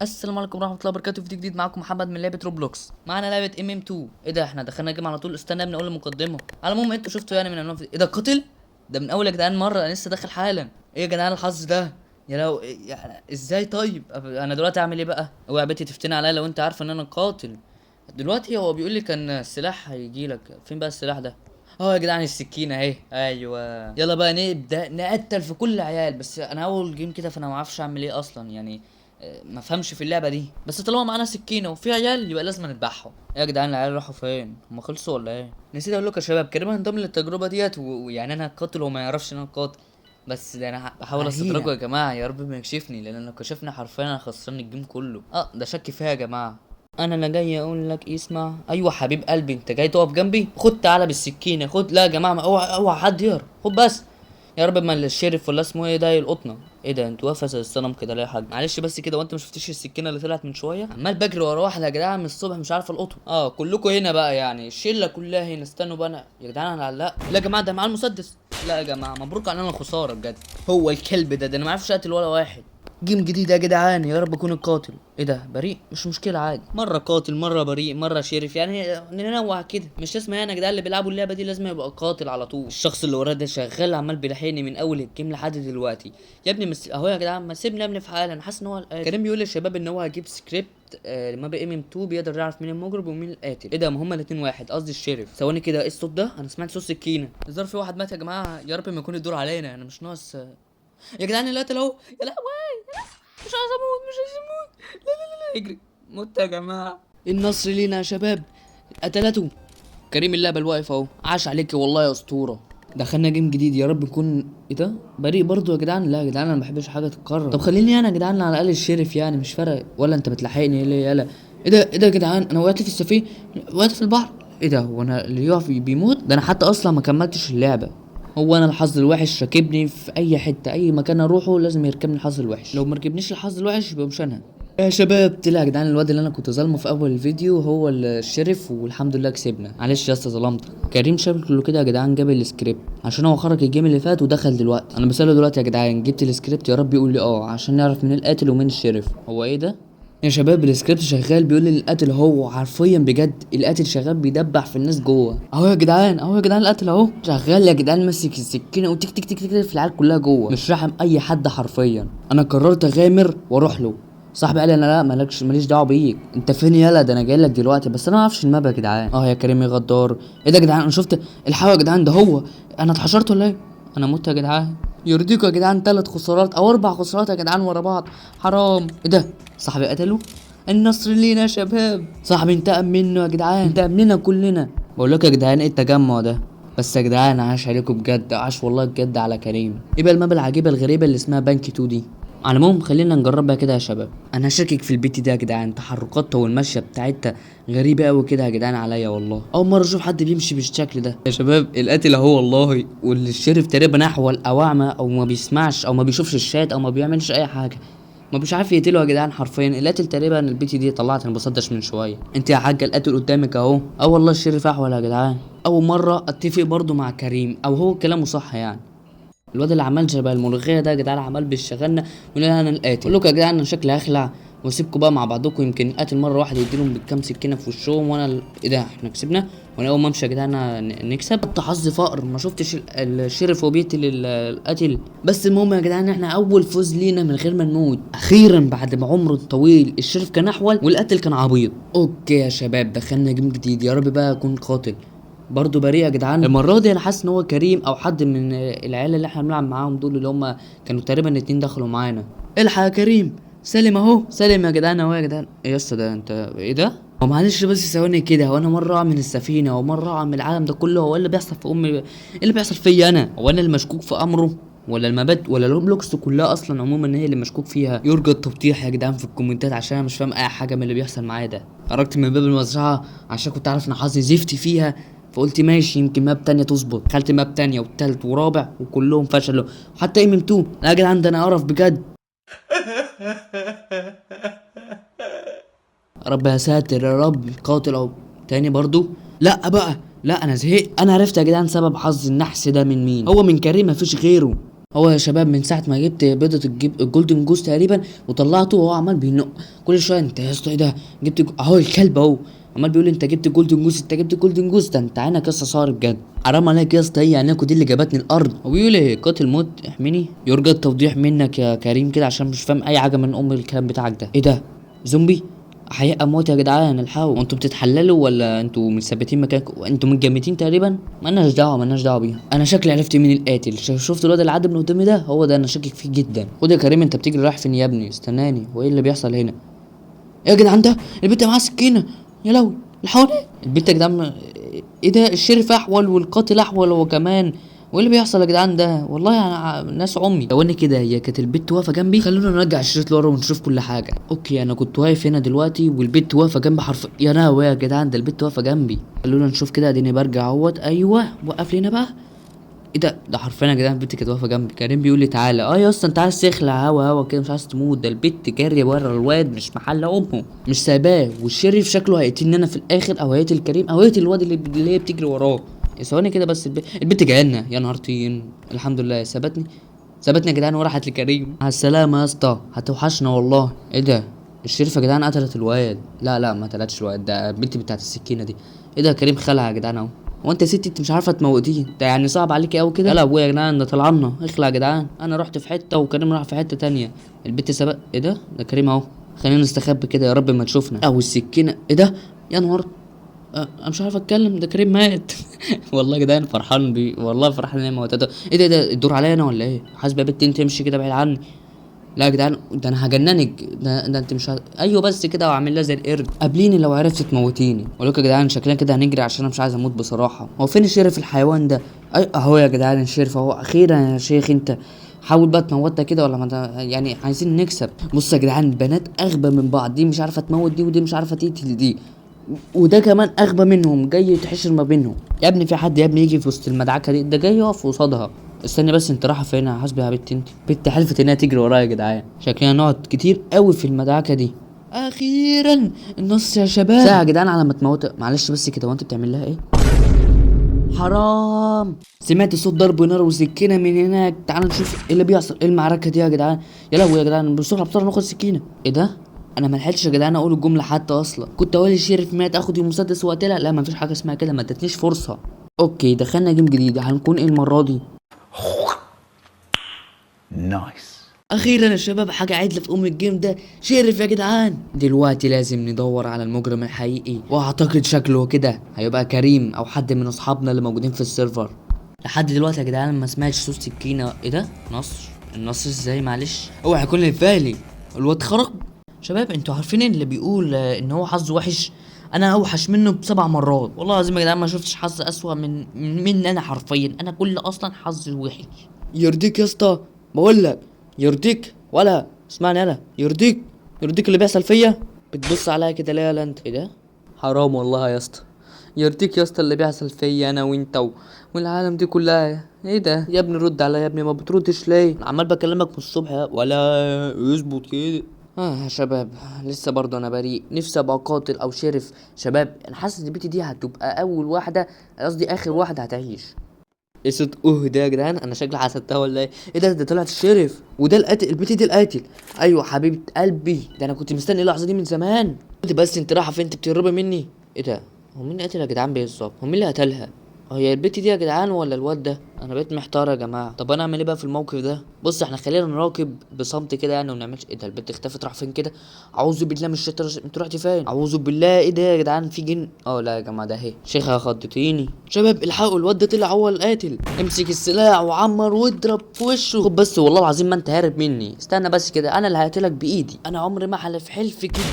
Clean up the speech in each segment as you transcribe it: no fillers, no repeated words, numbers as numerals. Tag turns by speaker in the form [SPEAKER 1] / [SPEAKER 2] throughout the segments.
[SPEAKER 1] السلام عليكم ورحمة الله وبركاته. فيديو جديد معاكم محمد من لعبه Roblox. معانا لعبه MM 2. ايه ده، احنا دخلنا game على طول. استنى يا ابني اقول المقدمة. على العموم انتوا شفتوا يعني من عنوان ايه ده، قتل ده من اول يا جدعان مرة، انا لسه داخل حالا. ايه يا جدعان الحظ ده، يا لو يعني ازاي؟ طيب انا دلوقتي اعمل ايه بقى؟ اوعى يا بنتي تفتني عليا لو انت عارفه ان انا قاتل. دلوقتي هو بيقول لي كان السلاح هيجي لك، فين بقى السلاح ده؟ اه يا جدعان السكينة اهي. ايوه يلا بقى نبدا نقتل في كل العيال. بس انا اول game كده فانا ما اعرفش اعمل ايه اصلا، يعني ما فهمش في اللعبة دي. بس طالما معانا سكينة وفي عيال يبقى لازم نذبحهم. ايه يا جدعان العيال راحوا فين؟ هم خلصوا ولا ايه؟ نسيت اقول لكم يا شباب، كريم انضم للتجربه ديت ويعني انا قاتل وما يعرفش ان انا قاتل، بس ده انا بحاول استدرجه يا جماعة، يا رب ما يكشفني، لان لو كشفني حرفيا انا خسران ال game كله. ده شك فيها يا جماعة. انا لا جاي اقول لك اسمع. ايوه حبيب قلبي، انت جاي تقف جنبي؟ خد تعالى بالسكينة، خد. لا يا جماعة، ما اوعى حد يهرب، خد بس. يا رب ما ال sheriff ولا اسمه ايه ده يلقطنا. ايه ده، انتوا واقفة زي الصنم كده ليه يا حاج؟ معلش بس كده، وانت ما شفتيش السكينة اللي طلعت من شوية؟ عمال بجري ورا واحدة يا جدعان من الصبح مش عارف القطة. كلكم هنا بقى، يعني الشلة كلها هنا. استنوا بقى انا يا جدعان، انا لا لا يا جماعة ده معاه المسدس. لا يا جماعة مبروك علينا الخسارة بجد. هو الكلب ده انا ما عرفش اقتل ولا واحد. game جديد يا جدعان، يا رب اكون القاتل. ايه ده، بريء؟ مش مشكلة عادي، مرة قاتل مرة بريء مرة sheriff، يعني ننوع كده. مش لازم يعني يا جدعان اللي بيلعبوا اللعبة دي لازم يبقى قاتل على طول. الشخص اللي وراه ده شغال عمال بيلاحقني من اول ال game لحد دلوقتي يا ابني. اهو يا جدعان ما سيبني يا ابني في حالي. انا حاسس ان هو القاتل. كريم بيقول للشباب ان هو هيجيب سكريبت، لما بي MM 2 بيقدر يعرف مين المجرم ومين القاتل. ايه ده، ما هما الاتنين واحد، قصدي ال sheriff. ثواني كده، ايه الصوت ده؟ انا سمعت صوت سكينة. الظاهر في واحد مات يا جماعة، يا رب ما يكون الدور علينا، انا مش ناقص. يا جدعان القاتل اهو، يا لهوي، مش عايز اموت، مش عايز اموت، لا لا لا لا، اجري. مت يا جماعة. النصر لينا يا شباب، قتلته كريم اللعبة الواقف اهو. عاش عليك والله يا اسطورة. دخلنا game جديد، يا رب نكون ايه ده، بريء برضو يا جدعان. لا يا جدعان انا ما بحبش حاجة تتكرر. طب خليني انا يا جدعان على الاقل ال sheriff، يعني مش فارق. ولا انت بتلحقني ليه؟ يلا ايه ده، ايه ده يا جدعان، انا وقعت في السفينة، وقعت في البحر. ايه ده، هو انا اللي يقف بيموت؟ ده انا حتى اصلا ما كملتش اللعبة. هو انا الحظ الوحش راكبني في اي حتة، اي مكان اروحه لازم يركبني الحظ الوحش. لو ما ركبنيش الحظ الوحش يبقى مش انا. يا شباب طلع يا جدعان الواد اللي انا كنت ظالمه في اول الفيديو هو ال sheriff، والحمد لله كسبنا. معلش يا اسطى ظلمتك. كريم شكله كده يا جدعان جاب السكريبت عشان هو خرج ال game اللي فات ودخل دلوقتي. انا بساله دلوقتي يا جدعان جبت السكريبت؟ يا رب يقول لي عشان نعرف مين القاتل ومين ال sheriff. هو ايه ده يا شباب؟ السكريبت شغال بيقول لي القاتل هو، حرفيا بجد القاتل شغال بيدبح في الناس جوه. اهو يا جدعان، اهو يا جدعان القاتل اهو شغال يا جدعان، ماسك السكينة وتك تك تك تك في العيال كلها جوه، مش راحم اي حد حرفيا. انا قررت اغامر واروح له. صاحبي قال لي انا لا ماليش دعوه بيك، انت فين يالا؟ ده انا جاي لك دلوقتي، بس انا ما اعرفش ال map يا جدعان. يا كريم يا غدار. ايه ده يا جدعان، انا شفت الحوا يا جدعان، ده هو. انا اتحشرت ولا ايه؟ انا مت يا جدعان. يرضيكوا يا جدعان 3 خسارات او 4 خسارات يا جدعان ورا بعض، حرام. ايه ده، صاحبي قتله؟ النصر لينا يا شباب. صاحبي انتقم منه يا جدعان، انتقم مننا كلنا. بقول لكم يا جدعان ايه التجمع ده؟ بس يا جدعان عاش عليكم بجد، عاش والله بجد على كريم. ايه بقى ال map العجيبة الغريبة اللي اسمها بنك 2 دي؟ على العموم خلينا نجربها كده يا شباب. انا شاكك في البيت ده يا جدعان، تحركاتها والمشيه بتاعتها غريبة قوي كده يا جدعان عليا والله. اول مرة اشوف حد بيمشي بالشكل ده يا شباب. القاتل اهو والله، وال sheriff تقريبا احول او اعمى او ما بيسمعش او ما بيشوفش الشات او ما بيعملش اي حاجة، ما مش عارف يقتله يا جدعان حرفيا. القاتل تقريبا البيت دي طلعت انا بصدش من شوية. انت يا حاجة القاتل قدامك اهو. والله ال sheriff احول يا جدعان. اول مرة اتفق برضو مع كريم، او هو كلامه صح يعني. الواد اللي عمال شبه الملوخية ده يا جدعان عمال بيشغلنا ويقول انا القاتل. اقول لكم يا جدعان انا شكلي هخلع واسيبكم بقى مع بعضكم، يمكن القاتل مرة واحدة يديلهم بالكام سكينة في وشهم وانا ايه ده احنا كسبنا؟ وانا اول ما امشي يا جدعان نكسب. حتى حظ فقر، ما شفتش ال sheriff وهو بيقتل القاتل. بس المهم يا جدعان احنا اول فوز لينا من غير ما نموت اخيرا بعد ما عمره طويل. ال sheriff كان احول والقاتل كان عبيط. okay يا شباب دخلنا game جديد، يا رب بقى اكون قاتل برضه بريء يا جدعان. المرة دي انا حاسس ان هو كريم او حد من العيال اللي احنا بنلعب معاهم دول، اللي هم كانوا تقريبا 2 دخلوا معانا. الحق يا كريم، سالم اهو، سالم يا جدعان اهو يا جدعان. ايه يا اسطى ده، انت ايه ده؟ هو معلش بس ثواني كده، هو انا مرة اعمل السفينة ومرة اعمل العالم ده كله؟ هو ايه اللي بيحصل في امي؟ ايه اللي بيحصل فيا انا؟ هو انا اللي مشكوك في امره ولا المبات ولا Roblox كلها اصلا عموما هي اللي مشكوك فيها؟ يرجى التوضيح يا جدعان في الكومنتات عشان انا مش فاهم اي حاجة من اللي بيحصل معايا ده. خرجت من باب المزرعة عشان كنت عارف ان حظي زفت فيها، فقلت ماشي يمكن map تانية تظبط. دخلت map تانية والتالت ورابع وكلهم فشلوا، حتى MM 2. لا يا جدعان ده انا قرف بجد. رب يا ساتر يا رب. قاتل اهو تاني برضو. لا بقى لا انا زهقت. انا عرفت يا جدعان سبب حظ النحس ده من مين. هو من كريم، مفيش غيره. هو يا شباب من ساعة ما جبت بيضة ال golden goose تقريبا وطلعته، وهو عمال بينق كل شوية. انت يا اسطى ايه ده؟ جبت اهو الكلب اهو عمال بيقول انت جبت golden goose، انت جبت golden goose. ده انت عينك يا اسطى صار بجد، حرام عليك يا اسطى، هي عينك دي اللي جابتني الارض. وبيقول ايه؟ قاتل موت احميني. يرجى التوضيح منك يا كريم كده عشان مش فاهم اي حاجة من ام الكلام بتاعك ده. ايه ده؟ زومبي حقيقة موت يا جدعان، الحقوا. انتوا بتتحللوا ولا انتوا مثبتين مكانكم؟ انتوا متجمدين تقريبا. مالناش دعوه، مالناش دعوه بيها. انا شكلي عرفت مين القاتل. شفت الواد اللي عدى من قدامي ده؟ هو ده، انا شاكك فيه جدا. خد يا كريم، انت بتجري رايح فين يا ابني؟ استناني، هو ايه اللي بيحصل هنا؟ ايه يا جدعان ده؟ البنت معاها سكينة، يا لهوي الحقوني. البنت يا جدعان ايه ده؟ الشريف احول والقاتل احول هو كمان. وايه اللي بيحصل يا جدعان ده؟ والله انا ناس عمي. ثواني كده، هي كانت البت واقفة جنبي. خلونا نرجع الشريط لورا ونشوف كل حاجة. okay انا كنت واقف هنا دلوقتي والبت واقفة جنبي حرف. يا لهوي يا جدعان، ده البت واقفة جنبي. خلونا نشوف كده، اديني برجع اهوت. ايوه وقف لينا بقى. ايه ده؟ ده حرفيا يا جدعان البت كانت واقفة جنبي. كريم بيقول لي تعالى. يا اسطى انت عايز تخلع هوا هوا كده، مش عايز تموت. ده البت جارية ورا الواد، مش محل امه، مش سايباه. والشريف شكله هيقتلني انا في الاخر، او هيقتل كريم، او هيقتل الواد اللي هي بتجري وراه. ثواني كده بس، البت جاية لنا. يا نهار طين. الحمد لله ثبتني، ثبتني يا جدعان وراحت لكريم. على السلامة يا اسطى، هتوحشنا والله. ايه ده؟ الشريف يا جدعان قتلت الواد. لا لا ما قتلتش الواد ده، البنت بتاعت السكينة دي. ايه ده؟ كريم خلع يا جدعان اهو. هو انت يا ستي انت مش عارفه تموتيه؟ ده يعني صعب عليكي قوي كده. يلا ابويا يا جدعان ده طلعنا، اخلع يا جدعان. انا رحت في حتة وكريم راح في حتة تانية. البت سبق. ايه ده؟ ده كريم اهو. خلينا نستخبى كده يا رب ما تشوفنا. او السكينة. ايه ده؟ يا نهار، انا مش عارف اتكلم. ده كريم مات. والله يا جدعان فرحان بيه، والله فرحان ان هي موتته. ايه ده؟ ده الدور عليا انا ولا ايه؟ حاسب يا بنت انت امشي كده بعيد عني. لا يا جدعان ده انا هجننك، ده انت مش ايوه بس كده، واعمل لها زي القرد. قابليني لو عرفت تموتيني. اقول لكم يا جدعان شكلنا كده هنجري عشان انا مش عايز اموت بصراحة. هو فين الشرف الحيوان ده؟ اي اهو يا جدعان الشرف اهو. اخيرا يا شيخ، انت حاول بقى تموتها كده ولا ما ده يعني عايزين نكسب. بص يا جدعان بنات اغبى من بعض، دي مش عارفه تموت دي، ودي مش عارفه تقتل دي، وده كمان اغبى منهم جاي يتحشر ما بينهم. يا ابني في حد يا ابني يجي في وسط المدعكه دي؟ ده جاي يقف قصادها. استني بس، انت رايحة فين؟ حاسبي يا بنت انت. بنت حلفت انها تجري ورايا يا جدعان. شكلنا نقعد كتير قوي في المدعكه دي. اخيرا النص يا شباب. ساعة يا جدعان على ما تموت. معلش بس كده، وانت بتعمل لها ايه؟ حرام. سمعت صوت ضرب نار وسكينة من هناك. تعالوا نشوف ايه اللي بيحصل. ايه المعركة دي يا جدعان؟ يا لهوي يا جدعان، بسرعة بسرعة ناخد سكينة. ايه ده؟ انا ما لحقتش يا جدعان اقول الجملة حتى اصلا. كنت اقول الشريف مات اخد المسدس واقتلها. لا ما فيش حاجة اسمها كده، ما ادتنيش فرصة. okay دخلنا game جديد. هنكون ايه المرة دي؟
[SPEAKER 2] nice.
[SPEAKER 1] اخيرا يا شباب حاجة عدله في ام ال game ده، sheriff يا جدعان. دلوقتي لازم ندور على المجرم الحقيقي، واعتقد شكله كده هيبقى كريم او حد من اصحابنا اللي موجودين في ال server. لحد دلوقتي يا جدعان ما سمعتش صوت سكينة. ايه ده؟ نصر؟ النصر ازاي؟ معلش اوعى يكون اللي في بالي. الواد خرج. شباب انتوا عارفين اللي بيقول ان هو حظه وحش؟ انا اوحش منه ب7 مرات والله العظيم يا جدعان. ما شفتش حظ اسوأ من انا حرفيا. انا كل اصلا حظي وحش. يرضيك يا اسطى؟ بقول لك يرضيك ولا اسمعني انا؟ يرضيك؟ يرضيك اللي بيحصل فيا؟ بتبص عليا كده ليه يا انت؟ ايه ده؟ حرام والله يا اسطى. يرضيك يا اسطى اللي بيحصل فيا انا وانت والعالم دي كلها؟ ايه ده يا ابني؟ رد عليا يا ابني، ما بتردش ليه؟ انا عمال بكلمك من الصبح ولا يظبط كده. يا شباب لسه برضه انا بريء، نفسي ابقى قاتل او sheriff. شباب انا حاسس ان البت دي هتبقى اول واحدة، قصدي اخر واحدة هتعيش. ايه صوت اوه ده يا جدعان؟ انا شكلي حسدتها ولا ايه؟ ايه ده؟ ده طلعت ال sheriff وده القاتل، البت دي القاتل. ايوه حبيبه قلبي، ده انا كنت مستني اللحظة دي من زمان. انت بس انت رايحة فين؟ انت بتهربي مني؟ ايه ده؟ هو مين قاتل يا جدعان بالظبط؟ هو مين اللي قتلها؟ هي البت دي يا جدعان ولا الواد ده؟ انا بقيت محتار يا جماعة. طب انا اعمل ايه بقى في الموقف ده؟ بص احنا خلينا نراقب بصمت كده يعني وما نعملش. ايه ده؟ البت اختفت، راح فين كده؟ اعوذ بالله من الشيطان الرجيم. انت رحتي فين؟ اعوذ بالله. ايه ده يا جدعان؟ في جن؟ لا يا جماعة ده اهي شيخه خضتيني. شباب الحقوا، الواد ده طلع هو القاتل. امسك السلاح وعمر واضرب في وشه. خد بس والله العظيم ما انت هارب مني. استنى بس كده، انا اللي هقتلك بايدي. انا عمري ما حلف حلف كده.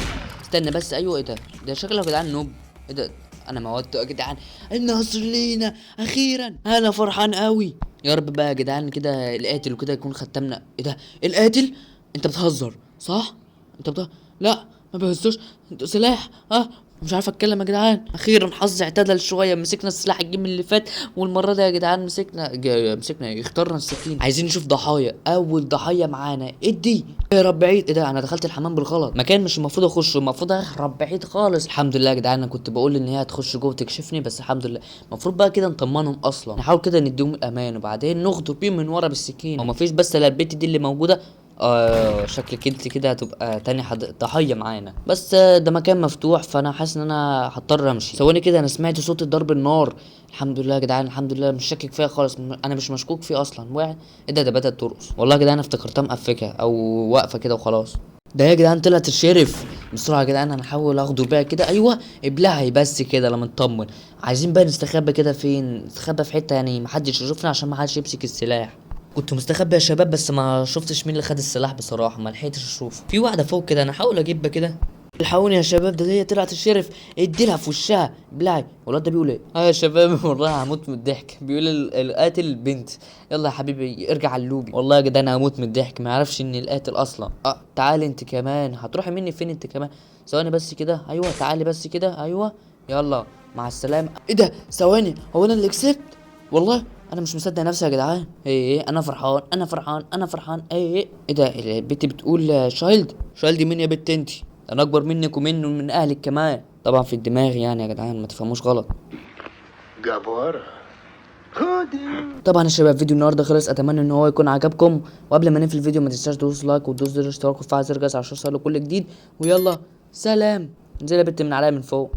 [SPEAKER 1] استنى بس. ايوه ايه ده؟ ده شكله يا جدعان نوب. ايه ده؟ انا موتته يا جدعان. النصر لينا اخيرا. انا فرحان قوي. يا رب بقى يا جدعان كده القاتل وكده يكون ختمنا. ايه ده؟ القاتل؟ انت بتهزر صح؟ انت لا ما بيهزرش. انت سلاح. مش عارف اتكلم يا جدعان. اخيرا حظي اعتدل شوية، مسكنا السلاح ال game اللي فات، والمرة دي يا جدعان مسكنا ايه؟ اخترنا السكين. عايزين نشوف ضحايا. اول ضحية معانا ادي يا رب بعيد. ايه ده؟ انا دخلت الحمام بالغلط، مكان مش المفروض اخشه، المفروض اهرب بعيد خالص. الحمد لله يا جدعان، انا كنت بقول ان هي هتخش جوه وتكشفني، بس الحمد لله. المفروض بقى كده نطمنهم اصلا، نحاول كده نديهم الامان، وبعدين نغدر بيهم من ورا بالسكين. ومفيش بس الا البت دي اللي موجودة. شكلك انت كده هتبقى تاني ضحية معانا، بس ده مكان مفتوح، فانا حاسس ان انا هضطر امشي. ثواني كده، انا سمعت صوت ضرب النار. الحمد لله يا جدعان، الحمد لله، مش شاكك فيها خالص، انا مش مشكوك فيه اصلا. واحد ايه ده؟ ده بدأت ترقص. والله يا جدعان افتكرتها مقفكه او واقفة كده وخلاص. ده يا جدعان طلعت الشرف. بسرعة يا جدعان، انا هحاول اخده بيها كده. ايوه ابلعي بس كده لما نطمن. عايزين بقى نستخبى كده فين؟ نستخبى في حتة يعني محدش يشوفنا عشان محدش يمسك السلاح. كنت مستخبي يا شباب، بس ما شفتش مين اللي خد السلاح بصراحة، ما لحقتش اشوفه. في واحدة فوق كده، انا هحاول اجيبها كده. الحقوني يا شباب، ده هي طلعت الشرف، ادي لها في وشها ابلعي. والواد ده بيقول ايه؟ يا شباب والله هموت من الضحك. بيقول القاتل بنت. يلا يا حبيبي ارجع على اللوبي. والله يا جدعان هموت من الضحك، ما يعرفش ان القاتل اصلا. تعالي انت كمان، هتروحي مني فين انت كمان؟ ثواني بس كده، ايوه تعالي بس كده، ايوه يلا مع السلامة. ايه ده؟ ثواني، هو انا اللي كسبت؟ والله انا مش مصدق نفسي يا جدعان. ايه انا فرحان، انا فرحان، انا فرحان. ايه ايه ده؟ البت بتقول child. child مين يا بت انت؟ انا اكبر منك ومنه ومن اهلك كمان. طبعا في الدماغ يعني يا جدعان، ما تفهموش غلط.
[SPEAKER 2] جبارة. خدي.
[SPEAKER 1] طبعا يا شباب فيديو النهارده خلص، اتمنى ان هو يكون عجبكم. وقبل ما نقفل الفيديو ما تنساش تدوس like وتدوس زر الاشتراك وتفعل زر الجرس عشان يوصلك كل جديد. ويلا سلام. انزل يا بت من عليا من فوق.